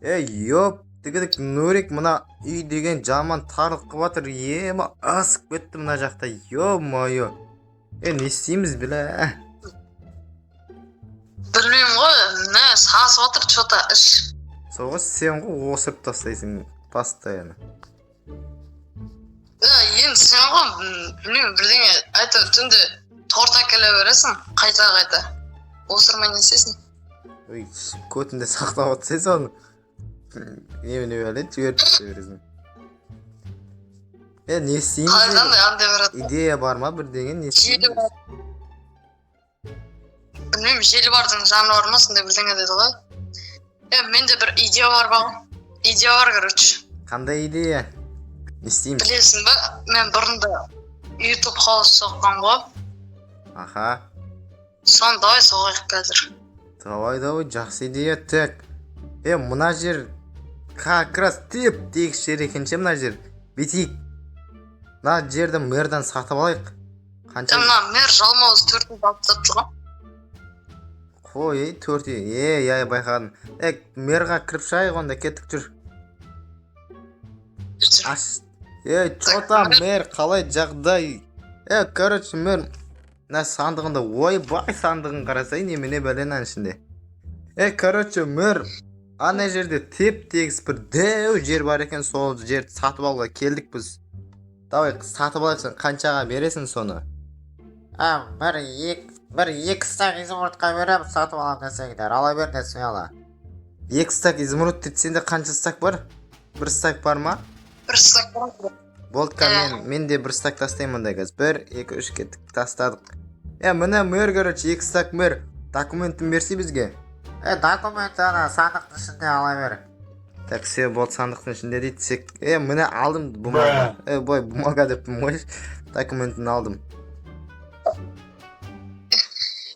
Ей, ёп, дігідік, Нурик, мына үй деген жаман тарлық қылып жатыр. Ема, асып кетті мына жақта, ё-моё. Е, не істейміз, бля? Білмеймін ғой, не сасып жатыр че-то іш. Сол ғой, сен ғой осырып тастайсың постоянно. Е, енді сен ғой, білмеймін, бірдеңе әйтеуір түнде торт әкеле бересің қайта қайта, осырмай не істейсің? Ой, көтінде сақтап отырсай соны. Немене, бәле, жіберіп тастай бересің. Е, не істейміз Қалай енді? Андай андай береді. Идея бар ма бірдеңе, не Желі істейміз? бар. Білмеймін, желі бардың жаны бар ма, сондай бірдеңе деді ғой. Е, менде бір идея бар ба, идея бар, короче. Қандай идея? Не істейміз? Білесің ба, мен бұрында Ютуб хаус соққан ғой. Аха. Соны давай соғайық қазір. Давай, давай, жақсы идея. Так, е, мына жер как раз теп тегіс жер екен ше. Мына жер, бүйтейік, мына жерді мэрдан сатып алайық. Қанша? Е, мына мэр жалмауыз төртін алып тастапты ғой. Қой, ей, төрт, е, иә, байқадым. Е, мэрға кіріп шығайық онда, кеттік, жүр. Жүр. Аш. Ей, че там, мэр, қалай жағдай? Е, короче, мэр, мына сандығында, ойбай, сандығын қарасай, немене, бәле, мынаның ішінде. Е, короче, мэр, ана жерде теп тегіс бір дәу жер бар екен, сол жерді сатып алуға келдік біз. Давай, сатып алайық. Сен қаншаға бересің соны? А, бір екі стак изумрудқа беремін, сатып аламын десеңдер, ала беріңдер смело. 2 стак изумруд дейді. Сенде қанша стак бар? Бір стак бар ма? Бір стак бар. Болды, ка, мен де бір стак тастаймын онда қазір. Бір, екі, үш, кеттік, тастадық. Е, міне, мэр, короче, 2 стак. Мэр, документін берсе бізге. Е, документ ана сандықтың ішінде, ала бер. Так, все, болды, сандықтың ішінде дейді. Сек, е, міне, алдым бумага. Е, бой, бумага деппін ғой, документін алдым.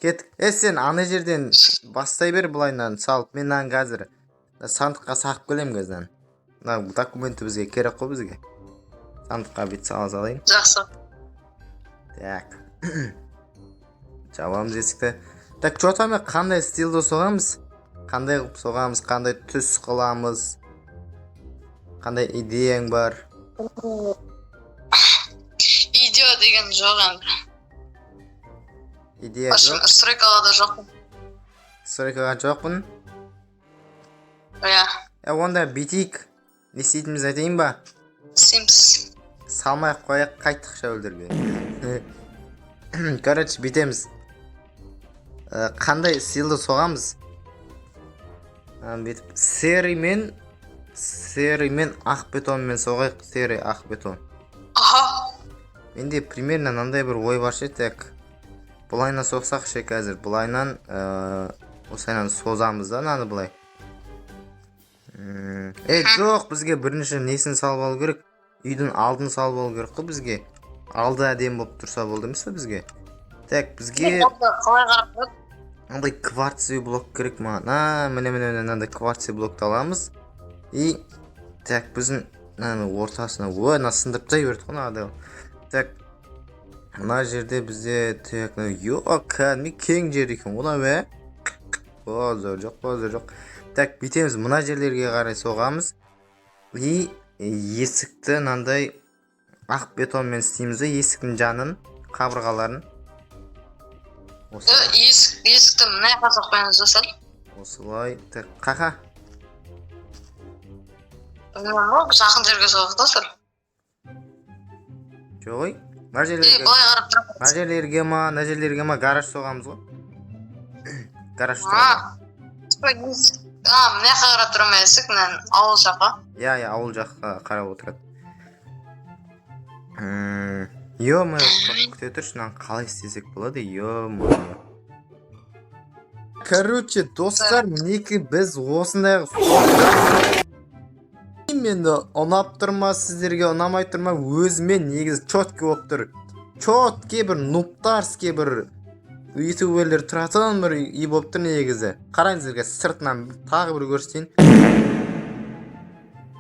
Кеттік. Е, сен ана жерден бастай бер былайынан салып, мен мынаны қазір сандыққа сағып келемін қазір. Мына документі бізге керек қой, бізге. Сандыққа бүйтіп сала салайын. Жақсы. Так, жабамыз есікті. Так, че там, қандай стилді соғамыз, қандай қылып соғамыз, қандай түс қыламыз, қандай идеяң бар? Идея деген жоқ енді. Идея В общем, жоқ. Стройкаға да жоқпын. Стройкаға жоқпын. Иә. Е, онда бүйтейік, не істейтінімізді айтайын ба? Істейміз. Салмай ақ қояйық, қайттық шәуілдірге. Короче, бүйтеміз. Қандай стилді соғамыз? Бүйтіп серый мен ақ бетонмен соғайық, серый, ақ бетон. Аха. Менде примерно мынандай бір ой бар ше. Так, былайынан соқсақ ше қазір, былайынан, осылайынан созамыз да мынаны былай. Е, жоқ, бізге бірінші несін салып алу керек? Үйдің алдын салып алу керек қой бізге. Алды әдемі болып тұрса болды емес пе бізге? Так, бізге Қалай қарап тұрады? Мынандай кварцевый блок керек маған. А, міне, міне, міне, мынандай кварцевый блокты аламыз. И так, біздің мынаның ортасына, ой, мына сындырып тастай берді ғой мына. Так, мына жерде бізде, так, ё, кәдімгі кең жер екен ғой мынау. Е, базар жоқ, базар жоқ. Так, бүйтеміз, мына жерлерге қарай соғамыз. И есікті мынандай ақ бетонмен істейміз да, есіктің жанын, қабырғаларын осылай. Есікті мына жаққа соқпаймыз ба сәл? Осылай, так, қақа? Білмеймін ғой, жақын жерге соғайық та сәл. Жоқ, ой, мына Е, жерлерге. Былай қарап тұрамын. Мына жерлерге ма, мына жерлерге ма, гараж соғамыз ғой, гараж тұрады. А, а, мына жаққа қарап тұрамын, есік мына ауыл жаққа. Иә, ауыл жаққа қарап отырады. Ё-моё, күте тұршы, мынаны қалай істесек болады? Ё-моё, короче, достар, мінекей, біз осындай қылып. Енді ұнап тұр ма сіздерге, ұнамай тұр ма, өзіме негізі четкий болып тұр. Четкий, бір нубтарский, бір ютуберлер тұратын бір үй болып тұр негізі. Қараңыздар, қазір сыртынан тағы бір көрсетейін.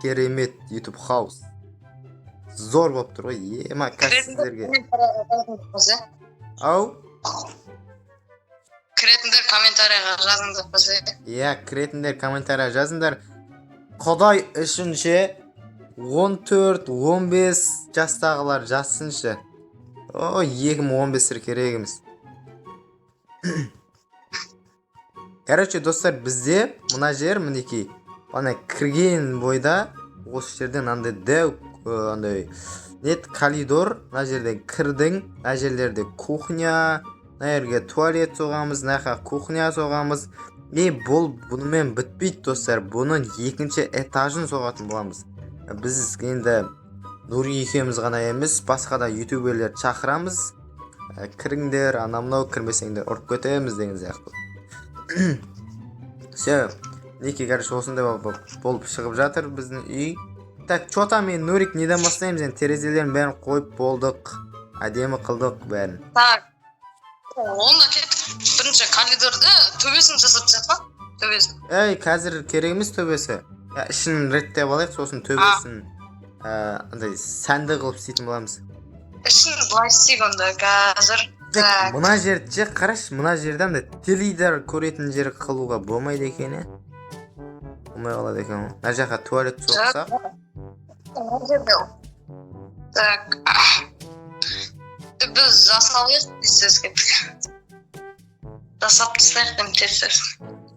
Керемет Ютуб хаус зор болып тұр ғой, ема. Қазір сіздерге ау. Кіретіндер комментарийға жазыңдар бізге. Иә, кіретіндер комментария жазыңдар. Құдай үшін ше, 14-15 жастағылар жазсыншы. О, 2015-тер керек емес. Короче, достар, бізде мына жер, мінекей, ана кірген бойда осы жерден андай дәу андай нет коридор. Мына жерден кірдің, мына жерлерде кухня, мына жерге туалет соғамыз, мына жаққа кухня соғамыз. И бұл бұнымен бітпейді, достар, бұның екінші этажын соғатын боламыз. Біз енді Нури екеуміз ғана емес, басқа да ютуберлерді шақырамыз. Кіріңдер, анау мынау, кірмесеңдер, ұрып кетеміз деген сияқты. Все, мінекей, короче, осындай болып шығып жатыр біздің үй. Так, че там енді, Нурик, неден бастаймыз енді? Терезелердің бәрін қойып болдық, әдемі қылдық бәрін. Так, онда кеттік, бірінші коридорды, төбесін жасап тастайық па, төбесін? Ей, қазір керек емес төбесі. Я, ішін реттеп алайық, сосын төбесін андай сәнді қылып істейтін боламыз. Ішін былай істейік онда қазір. Так, Так. мына жерді ше, қарашы, мына жерде андай теледидар көретін жер қылуға болмайды екен, иә, болмай қалады екен ғой. Мына жаққа туалет соқсақ. Мына жерде. Так, біз жасалайық, тез кеттік, жасап тастайық енді тез тез.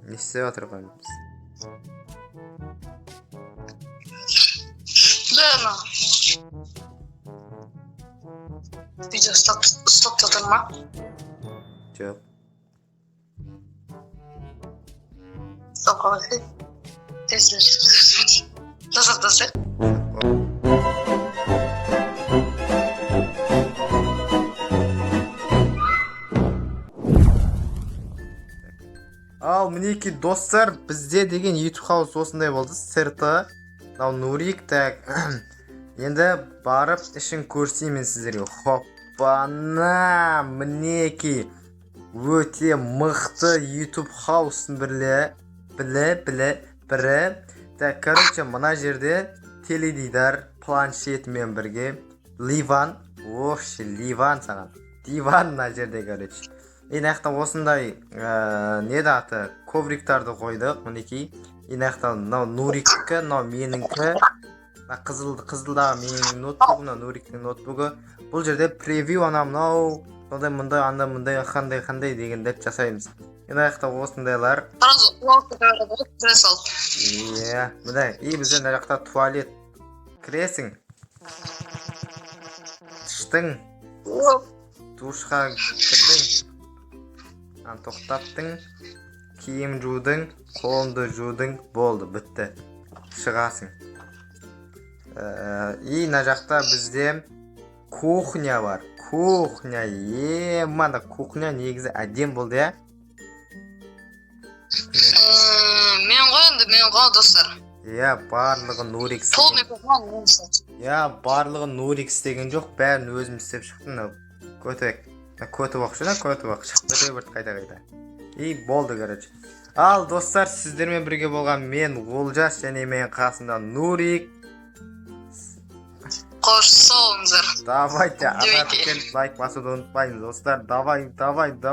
Не істеп жатыр ғой біз? Да, ана видео ұстап жатыр ма? Жоқ. Ұстап қалайық, тез тез жасап тастайық. Ал мінекей, достар, бізде деген YouTube хаус осындай болды сырты. Мынау Нурик. Так, енді барып ішін көрсетейін мен сіздерге. Хоппана, мінекей, өте мықты YouTube хаустың бірлі білі білі бірі. Так, короче, мына жерде теледидар, планшетімен бірге ливан, вообще ливан саған, диван мына жерде. Короче, и мына жақта осындай не еді аты, ковриктарды қойдық, мінекей. И мына жақта мынау Нуриктікі, мынау менікі, мына қызыл, қызылдағы менің ноутбугім, мынау Нуриктің ноутбугі. Бұл жерде превью, ана мынау, сондай мындай, анда мындай, қандай қандай дегендерді жасаймыз. И мына жақта осындайлар. Сразу кіре салып. Иә, міне. И бізде мына жақта туалет, кіресің, тыштың, душқа кірдің, ана тоқтаттың, киім жудың, қолыңды жудың, болды, бітті, шығасың. И мына жақта бізде кухня бар, кухня ема, кухня негізі әдемі болды, иә. Мен ғой енді, мен ғой, достар. Иә, барлығы Нурик істеген. Полный кухня мен істедім. Иә, барлығы Нурик істеген жоқ, бәрін өзім істеп шықтым. Мынау көтек, мына көті бақшы да, көті бақ шығып кете берді қайта қайта и болды, короче. Ал, достар, сіздермен бірге болған мен, Олжас, және менің қасымда Нурик. Қош, сау болыңыздар. Давайте, Давайте. ана келіп лайк басуды ұмытпаймыз, достар. Давай, давай, давай.